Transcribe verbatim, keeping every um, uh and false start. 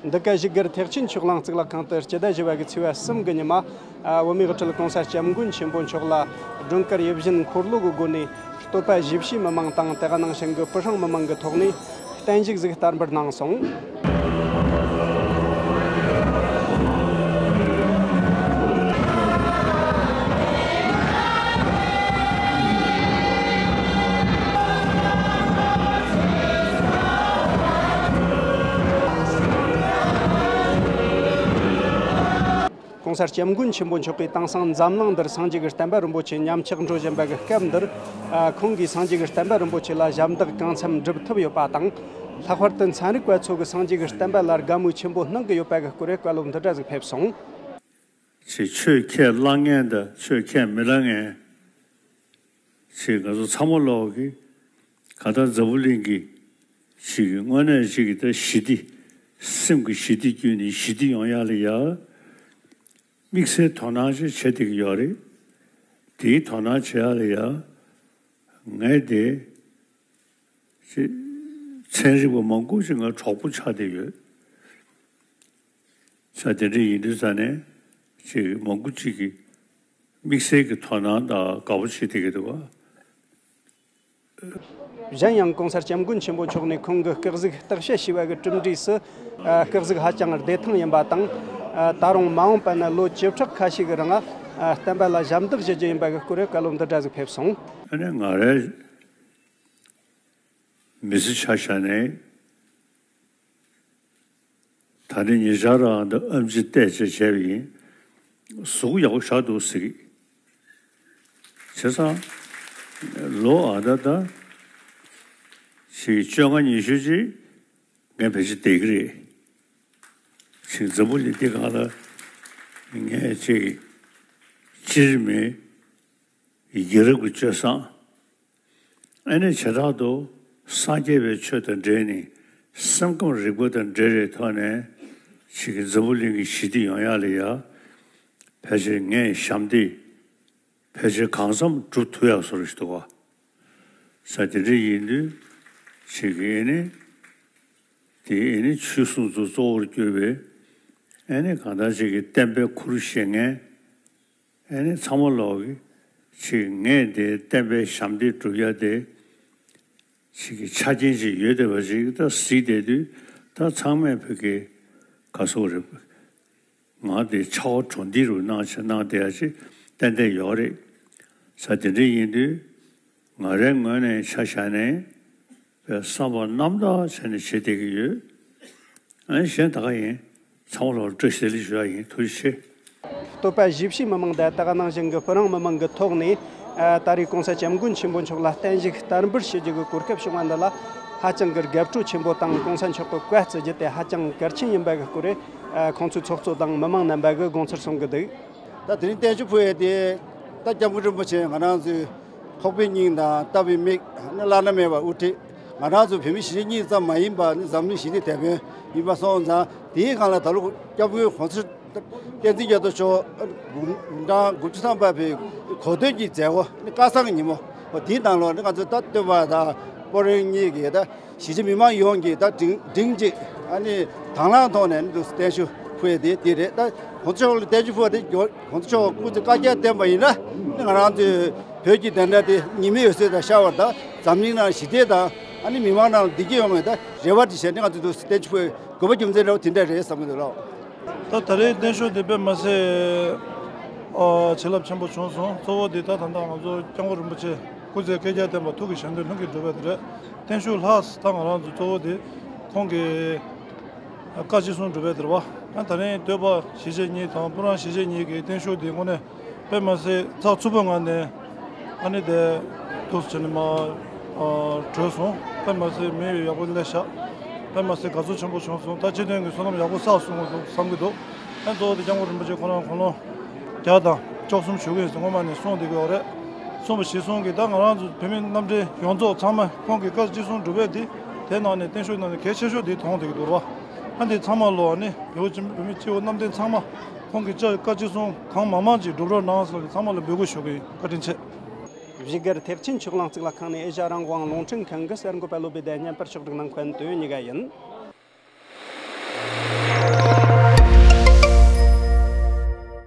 འདི་ག་བཞུགས་སྒར་ཐེག་ཆེན་ཆོས་གླིང་གཙུག་ལག་ཁང་དུ་སྤྱི་ཟླ་བཞི་པ་གི་ཚེས་པ་གསུམ་གི་ཉི་མ། ཨ། བོད་མིའི་དབུ་ཁྲིད་༸གོང་ས་༸སྐྱབས་མགོན་ཆེན་པོ་མཆོག་ལ་སྒྲོལ་དཀར་ཡིད་བཞིན་འཁོར་ལོ་གི་སྒོ་ནས་བསྟོད་པ་བཞེས་བྱས། མི་མང་དང་དེ་ག་ནང་བཞིན་གྱི་བུ་སྲིང་མི་མང་གི་ཐོག་ནས་བརྟན་བཞུགས་ཟིག་བསྟར་འབུལ་གནང་སོང་། ༸གོང་ས་༸སྐྱབས་མགོན་ཆེན་པོ་མཆོག་གིས་དེང་སང་འཛམ་གླིང་འདིར་སངས་རྒྱས་ཀྱི་བསྟན་པ་རིན་པོ་ཆེ་ཉམས་ཆག་འགྲོ་བཞིན་པ་གི་སྐབས་འདིར། ཨ། ཁོང་གིས་སངས་རྒྱས་ཀྱི་བསྟན་པ་རིན་པོ་ཆེ་ལ་ཞབས་འདེགས་གང་འཚམ་སྒྲུབ་ཐུབ་ཡོད་པ་དང་། ལྷག་པར་དུ་ཚན་རིག་པ་ཚོ་གིས་སངས་རྒྱས་ཀྱི་བསྟན་པ་ལ་དགའ་མོས་ཆེན་པོ་གནང་གི་ཡོད་པ་གི་སྐོར་བཀའ་སློབ་འདི་འདྲ་ཟིག་ཕེབས་སོང་། ཅིག་ཆོས་ཁས་བླངས་མཁན་དང་ཆོས་ཁས་མི་བླངས་མཁན། ཅིག་ང་ཚོ་ཚང་མ་ལོག་གི་ག་ད་འཛམ་བུ་གླིང་གི་ཅིག་གི་དངོས་གནས་ཅིག་གི་ད་ཞི་བདེ། སེམས་ཀྱི་ཞི་བདེ་བརྒྱུད་ནས་ཞི་བདེ་ཡོང་ཡག་ལ་ཡ། དམིགས་བསལ་དོ་སྣང་ཅིག་བྱེད་བསྡད་ཀྱི་ཡོད་རེད། དེའི་དོ་སྣང་བྱེད་ཡག་ལ་ཡ། ངས་དེ། ཅིག་ཚན་རིག་པ་མང་པོ་ཞིག་ང་གྲོགས་པོ་ཆགས་བསྡད་ཡོད། ས་དེ་འདྲ་ཡིན་དུས་ཙ་ནས་ཅིག་མང་པོ་ཅིག་གིས་དམིགས་བསལ་གྱི་དོ་སྣང་དང་དགའ་པོ་བྱེད་བསྡད་ཀྱི་འདུག་ག་གཞན་ཡང་༸གོང་ས་༸སྐྱབས་མགོན་ཆེན་པོ་མཆོག་ནས་ཁོང་གི་སྐུ་གཟུགས་བརྟག་དཔྱད་བྱས་པ་གི་གྲུབ་འབྲས་སུ། ཨ། སྐུ་གཟུགས་ཧ་ཅང་བདེ་ཐང་ཡིན་པ་དང་། ཨ། ད་རུང་མ་འོངས་པ་ན་ལོ་བཅུ་ཕྲག་ཁ་ཤས་ཀྱི་རིང་། ཨ། བསྟན་པ་ལ་ཞབས་འདེགས་ཞུ་རྒྱུ་ཡིན་པ་གི་སྐོར་བཀའ་སློབ་འདི་འདྲ་ཟིག་ཕེབས་སོང་། ཨ་ནི་ང་རའི་མི་ཚེ་ཆ་བཞག་ནས། ད་ནི་ཉེ་ཆར་རང་ད་ཨེམ་ཆི་བལྟས་བྱས་བྱས་པ་ཡིན། གཟུགས་ཡག་པོ་ཞེ་དྲག་འདུག་ཟེར་གི། བྱས་ཙང་ལོ་ཨ་ད་ད་ཞིག་བཅོ་ལྔ་ཉི་ཤུ་ཅིག་ངས་ཕལ་ཆེར་བསྡད་ཀྱི་རེད། ཅིག་འཛམ་བུ་གླིང་འདི་སྒང་ལ་ངས་ཅིག་སྤྱིར་མི་ཡ་རབས་ཀྱི་སྤྱོད་བཟང་། ཨ་ནི་བྱེ་བྲག་ཏུ་སངས་རྒྱས་པའི་ཆོས་དང་འབྲེལ་ནས་སེམས་ཁམས་རིག་པ་དང་འབྲེལ་བའི་ཐོག་ནས་ཅིག་གི་འཛམ་བུ་གླིང་གི་ཞི་བདེ་ཡོང་ཡག་ལ་ཡ། ཕལ་ཆེར་ངས་ཞབས་འདེགས་ཕལ་ཆེར་གང་འཚམ་སྒྲུབ་ཐུབ་ཡག་བཟོ་འདྲ་ཞིག་འདུག་ག་ས་དེ་འདྲ་ཡིན་དུས་ཅིག་གི་ཨ་ནི་དེ་ཨ་ནི་ཆོས་སྲུང་ཚོ་གཙོ་བོར་གྱུར་པའི་ཨ་ནི་གང་ལྟར་ཅིག་གི་བསྟན་པའི་ཁུར་བཞེས་མཁན། ཨ་ནི་ཚང་མ་ལོག་གི་ཅིག་ངས་དེ་བསྟན་པའི་ཞབས་འདེགས་སྒྲུབ་ཡ་དེ་ཅིག་གི་ཆ་རྐྱེན་ཅིག་ཡོད་བསྡད་པ་ཅིག་ད་གཟིགས་བསྡད་དུས། ད་ཚང་མས་བོད་ཀྱི་ག་སོག་རེད། ང་དེ་ཕྱག་དབང་གྲོང་སྡེ་རུ་གནང་བྱས་གནང་བསྡད་ཡ་ཅིག་ཏན་ཏན་ཡོད་རེད། ས་དེ་འདྲ་ཡིན་དུས་ང་རའི་ངོས་ནས་ཆ་བཞག་ནས། བསམ་པ་རྣམ་དག་བྱས་ནས་བྱེད་བསྡད་ཀྱི་ཡོད། ཨ་ནི་གཞན་ད་ག་ཡིན། ཚང་མ་ལ་བཀྲ་ཤིས་བདེ་ལེགས་ཞུ་ཡ་ཡིན། ཐུགས་རྗེ་ཆེ། བསྟོད་པ་བཞེས་བྱས་མི་མང་དང་དེ་ག་ནང་བཞིན་གྱི་བུ་རང་མི་མང་གི་ཐོག་ནས། ཨ། ད་རེས་༸གོང་ས་༸སྐྱབས་མགོན་ཆེན་པོ་མཆོག་ལ་བརྟན་བཞུགས་བསྟར་འབུལ་ཞུ་རྒྱུ་གི་གོ་སྐབས་བྱུང་བ་འདི་ལ་ཧ་ཅང་གི་དགའ་སྤྲོ་ཆེན་པོ་དང་། ༸གོང་ས་མཆོག་གི་བཀའ་བརྩི་རྒྱུ་དེ་ཧ་ཅང་གལ་ཆེན་ཡིན་པ་གི་སྐོར། ཨ། ཁོང་ཚོའི་ཚོགས་གཙོ་དང་མི་མང་རྣམ་པ་གིས་དགོངས་ཚུལ་གསུང་གི་འདུག་ད་དེ་རིང་བརྟན་བཞུགས་ཕུལ་ཡས་དེ། ད་༸སྐྱབས་མགོན་རིན་པོ་ཆེ་ང་རང་ཚོའི་ཁོག་པའི་སྙིང་དང་ལྟ་བའི་མིག་ནི་བླ་ན་མེད་པ་དབུ་ཁྲིད། ང་རང་ཚོ་བོད་མི་གཞིས་བྱེས་གཉིས་ཙམ་མ་ཡིན་པ་ནི་འཛམ་གླིང་ཞི་བདེའི་དེད་དཔོན་ཡིན་པ་སོང་ཙང་། དེའི་སྒང་ལ་ད་ལོ་༸སྐྱབས་མགོན་༸གོང་ས་བསྟན་འཛིན་རྒྱ་མཚོ་མཆོག་དགུང་གྲངས་དགུ་བཅུ་ཐམ་པ་པའི་གོ་སྟོན་གྱི་མཛད་སྒོ་ནི་སྐལ་བཟང་གི་ཉིན་མོ། འོ་དེའི་ནང་ལོགས་ནི་ང་ཚོ་ད་བསྟོད་པ་དང་སྤོ་རོང་གཉིས་ཀྱིས་ད། གཞིས་བྱེས་མི་མང་ཡོངས་ཀྱིས་ད་སྒྲིང་སྒྲིང་གཅིག་ཨ་ནི་དང་བླངས་ཐོག་ནས་ནི་བརྟན་བཞུགས་ཕུལ་ཡས་དེ་དེ་རེད། ད་༸གོང་ས་མཆོག་ལ་བརྟན་བཞུགས་ཕུལ་བ་དེ་༸གོང་ས་མཆོག་སྐུ་ཚེ་བསྐལ་བརྒྱར་བརྟན་པ་ཡིན་ན། ནི་ང་རང་ཚོའི་བོད་ཀྱི་བདེན་མཐའ་དེ་ཉི་མའི་འོད་ཟེར་དང་ཤར་བ་དང་། འཛམ་གླིང་ནང་ཞི་བདེ་དང་ཨ་ནི་མི་མང་ནང་བདེ་སྐྱིད་ཡོང་བའི་ད་རེ་བ་དེ་བྱས་ནས་ང་ཚོས་བརྟན་བཞུགས་ཕུལ་དགོས་པ་རྒྱུ་མཚན་འདྲ་བོ་དེ་འདྲ་རེད་བསམ་གྱི་འདུག་ལགས། ད་ད་རེས་བརྟན་བཞུགས་དེ་དཔེ་མ་སྲིད་ཨ་བྱིན་རླབས་ཆེན་པོ་བྱུང་སོང་། གཙོ་བོ་དེ་ད་ད་ལྟ་ང་ཚོ་སྐྱབས་མགོན་རིན་པོ་ཆེ་སྐུ་ཚེ་བསྐལ་བརྒྱར་བརྟན་པ་ཐུགས་ཀྱི་བཞེད་དོན་ལྷུན་གྱིས་འགྲུབ་པ་དེ་རེད། བརྟན་བཞུགས་ལྷག་ད་ང་རང་ཚོ་གཙོ་བོ་དེ་ཁོང་གི་བཀའ་ཅི་གསུང་སྒྲུབ་པ་དེ་རེད་བ། ད་ད་རིང་བསྟོད་པ་གཞིས་བྱེས་གཉིས་དང་སྤུ་རང་གཞིས་བྱེས་གཉིས་ཀྱི་བརྟན་བཞུགས་དེ་དངོས་གནས་དཔེ་མ་སྲིད་ཚགས་ཚུད་པོའི་ངང་ནས་ཨ་ནི་དེ་འདུག་སེ་བྱས་ནས་མར་གྲོལ་སོང་། དཔེ་མ་སྲིད་མི་ཡག་པོ་སླེབས་ཤག་དཔེ་མ་སྲིད་དགའ་ཚོར་ཆེན་པོ་བྱུང་སོང་། ད་སྤྱི་མཐུན་གྱི་བསོད་ནམས་ཡག་པོ་བསགས་སོང་བསམ་གྱི་འདུག་ཨ་གཙོ་བོ་དེ་སྐྱབས་མགོན་རིན་པོ་ཆེ་ཁོ་རང་དགུང་ལོ་བརྒྱ་དང་བཅུ་གསུམ་བཞུགས་ཀྱི་ཡིན་ཟེར་སྔོན་མ་ནས་གསུངས་བསྡད་ཀྱི་ཡོད་རེད། གསུངས་པ་གཞིར་བཟུང་གིས་ད་ང་རང་ཚོ་བོད་མི་རྣམ་འདྲེན་ཡོངས་རྫོགས་ཚང་མས་ཁོང་གི་བཀའ་ཅི་གསུང་སྒྲུབ་པ་དེ་དེ་ནང་ནས་བརྟན་བཞུགས་ནང་ནས་གལ་ཆེ་ཤོས་དེ་མཐོང་བསྡད་ཀྱི་འདུག་ར། ཨ་འདི་ཚང་མ་ལོ་ཨ་ནི་བོད་ཕྱི་བོད་མི་སྤྱི་བོ་གནམ་བསྟན་ཚང་མ་ཁོང་གི་བཀའ་ཅི་གསུང་གང་མང་མང་ཅིག་སྒྲུབ་རོགས་གནང་ཟེར་ནས་ཚང་མ་ལ་འབོད་སྐུལ་ཞུ་གི་ཡིན། བཀའ་དྲིན་ཆེ། བཞུགས་སྒར་ཐེག་ཆེན་ཆོས་གླིང་གཙུག་ལག་ཁང་ནས་ཨེ་ཤ་ཡ་རང་དབང་རླུང་འཕྲིན་ཁང་གི་གསར་འགོད་པ་བློ་བདེ་ལྡན་བརྙན་པར་ཕྱོགས་སྒྲིག་གནང་མཁན་དོན་གཉིས་ཀ་ཡིན།